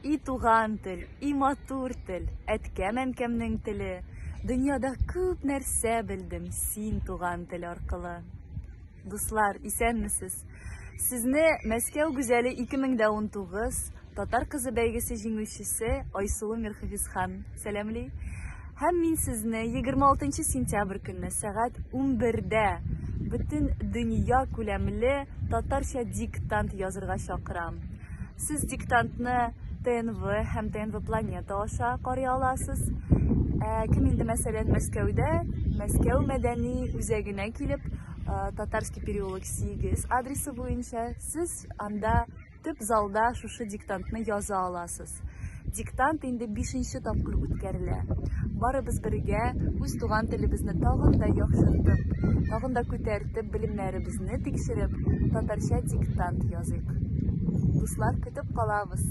И туган тел, и матур тел, әткәм-әнкәмнең теле, дөньяда күп нәрсә белдем син туган тел аркылы. Дуслар, исәнмесез! Сезне Мәскәү гүзәле 2019 Татар кызы бәйгесе җиңүчесе Айсылу Мирхафизхан сәламли. Һәм мин сезне 26 сентябрь көнне сәгать 11дә бөтен дөнья күләмле татарча диктант язырга чакырам. Сез диктантны ТНВ һәм ТНВ Планета аша карый аласыз. Ә, кем инде, мәсәлән, Мәскәүдә, Мәскәү мәдәни үзәгенә килеп, Татарский переулок 8 адресы буенча сез анда төп залда шушы диктантны яза аласыз. Диктант инде бишенче тапкыр үткәрелә. Барыбыз бергә үз туган телебезне тагын да яхшыртып, тагын да күтәртеп, белемнәребезне тикшереп, татарча диктант языйк. Дуслар, көтеп калабыз!